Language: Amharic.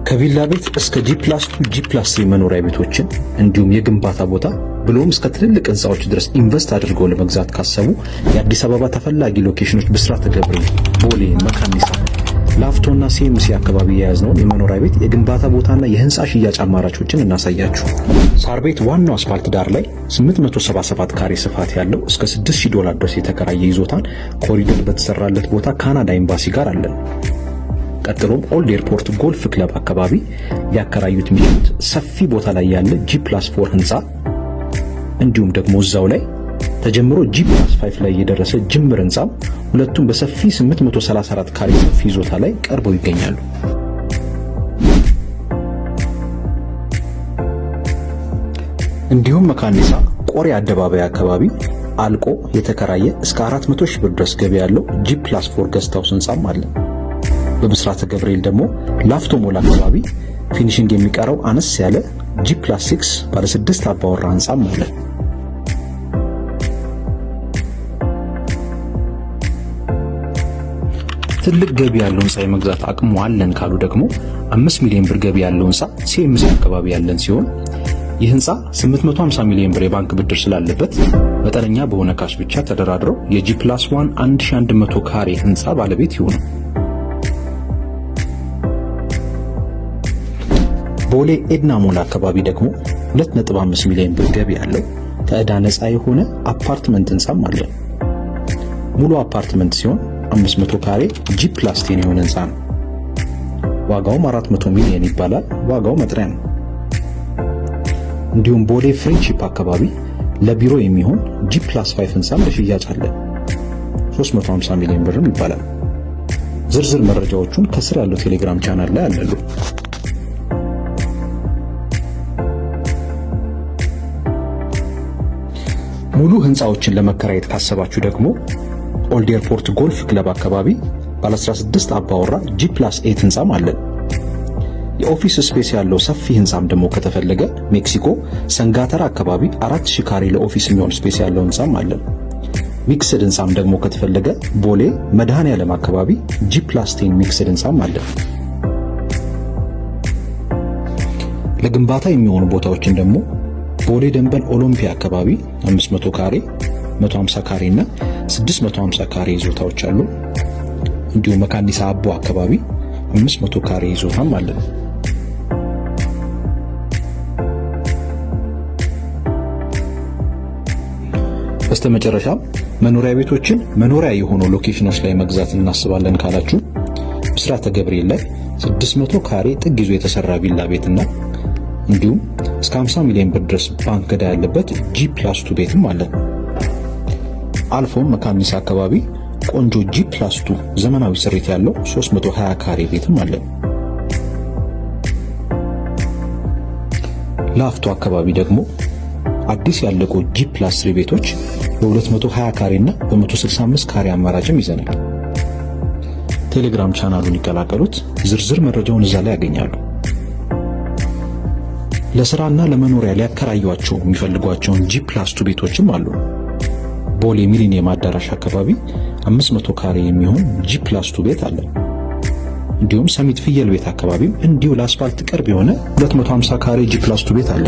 ከቪላ ቤት እስከ G+2 G+3 መኖሪያ ቤቶችን እንዲሁም የግንባታ ቦታ ብሎም እስከ ትልልቅ ህንፃዎች ድረስ invest አድርገው ለመግዛት ካሰቡ የአዲስ አበባ ተፈላጊ location ኦች ብስራተ ገብርኤል፣ ቦሌ፣ መካኒሳ፣ ላፍቶና ሲኤምሲ አካባቢ የያዝነውን የመኖሪያ ቤት የግንባታ ቦታና የህንፃ ሽያጭ አማራጮችን እናሳያችሁ። ሳር ቤት ዋናው አስፋልት ዳር ላይ 877 ካሬ ስፋት ያለው እስከ 6000 ዶላር ድረስ የተከራየ ይዞታን ኮሪደር በተሰራለት ቦታ ካናዳ ኤምባሲ ጋር አለን። ቀጥሎም ኦልድ ኤርፖርት ጎልፍ ክለብ አካባቢ ሊያከራዩት የሚችሉት ሰፊ ቦታ ላይ ያለ G+4 ህንፃ እንዲሁም ደግሞ እዛው ላይ ተጀምሮ G+5 ላይ የደረሰ ጅምር ህንፃ ሁለቱም በሰፊ 834 ካሬ ሰፊ ይዞታ ላይ ቀርበው ይገኛሉ። እንዲሁም መካኒሳ ቆሬ አደባባይ አካባቢ አልቆ የተከራየ እስከ 400 ሺህ ብር ድረስ ገቢ ያለው G+4 guest house ህንፃም አለ። በብስራተ ገብርኤል ደግሞ ላፍቶ ሞል አካባቢ finishing የሚቀረው አነስ ያለ G+6 ባለ 6 አባወራ ህንፃም አለ። ትልቅ ገቢ ያለው ህንፃ የመግዛት አቅሙ አለን ካሉ ደግሞ 5 ሚሊዮን ብር ገቢ ያለው ህንፃ ሲኤምሲ አካባቢ ያለን ሲሆን ይህ ህንፃ 850 ሚሊዮን ብር የባንክ ብድር ስላለበት መጠነኛ በሆነ cash ብቻ ተደራድረው የ G+1 1100 ካሬ ህንፃ ባለቤት ይሁኑ። ቦሌ ኤድና ሞል አካባቢ ደግሞ 2.5 ሚሊዮን ብር ገቢ ያለው ከዕዳ ነፃ የሆነ አፓርትመንት ህንፃም አለ። ሙሉ አፓርትመንት ሲሆን 500 ካሬ G+10 የሆነ ህንፃ ነው። ዋጋውም 400 ሚሊዮን ይባላል። ዋጋው መጥሪያ ነው። እንዲሁም ቦሌ ፍሬንድሺፕ አካባቢ ለቢሮ የሚሆን G+5 ህንፃም ለሽያጭ አለ። 350 ሚሊዮን ብርም ይባላል። ዝርዝር መረጃዎቹን ከስር ያለው ቴሌግራም ቻናል ላይ አለሉ። ሙሉ ህንፃዎችን ለመከራየት ካሰባችሁ ደግሞ ኦልድ ኤርፖርት ጎልፍ ክለብ አካባቢ ባለ 16 አባወራ G+8 ህንፃም አለን። የ office space ያለው ሰፊ ህንፃም ደግሞ ከተፈለገ ሜክሲኮ ሰንጋተራ አካባቢ 4000 ካሬ ለ office የሚሆን space ያለው ህንፃም አለን። mixed ህንፃም ደግሞ ከተፈለገ ቦሌ መድኃኔዓለም አካባቢ G+10 mixed ህንፃም አለን። ለግንባታ የሚሆኑ ቦታዎችን ደግሞ ቦሌ ደንበል ኦሎምፒያ አካባቢ 500 ካሬ፣ 150 ካሬ እና 650 ካሬ ይዞታዎች አሉ። እንዲሁም መካኒሳ አቦ አካባቢ 500 ካሬ ይዞታም አለን። በስተመጨረሻ መኖሪያ ቤቶችን መኖሪያ የሆኑ location ኦች ላይ መግዛት እናስባለን ካላችሁ ብስራተ ገብርኤል ላይ 600 ካሬ ጥግ ይዞ የተሰራ ቪላ ቤትና እንዲሁም እስከ 50 ሚሊዮን ብር ድረስ ባንክ ዕዳ ያለበት G+2 ቤትም አለን። አልፎም መካኒሳ አካባቢ ቆንጆ G+2 ዘመናዊ ስሪት ያለው 320 ካሬ ቤትም አለን። ላፍቶ አካባቢ ደግሞ አዲስ ያለቁ G+3 ቤቶች በ220 ካሬ እና በ165 ካሬ አማራጭም ይዘናል። ቴሌግራም ቻናሉን ይቀላቀሉት። ዝርዝር መረጃውን እዛ ላይ ያገኛሉ። ለስራና ለመኖሪያ ሊያከራዩቸው የሚፈልጓቸውን G+2 ቤቶችም አሉ። ቦሌ ሚሊኒየም አዳራሽ አካባቢ 500 ካሬ የሚሆን G+2 ቤት አለ። እንዲሁም ሰሚት ፍየል ቤት አካባቢም እንዲሁ ለአስፋልት ቅርብ የሆነ 250 ካሬ G+2 ቤት አለ።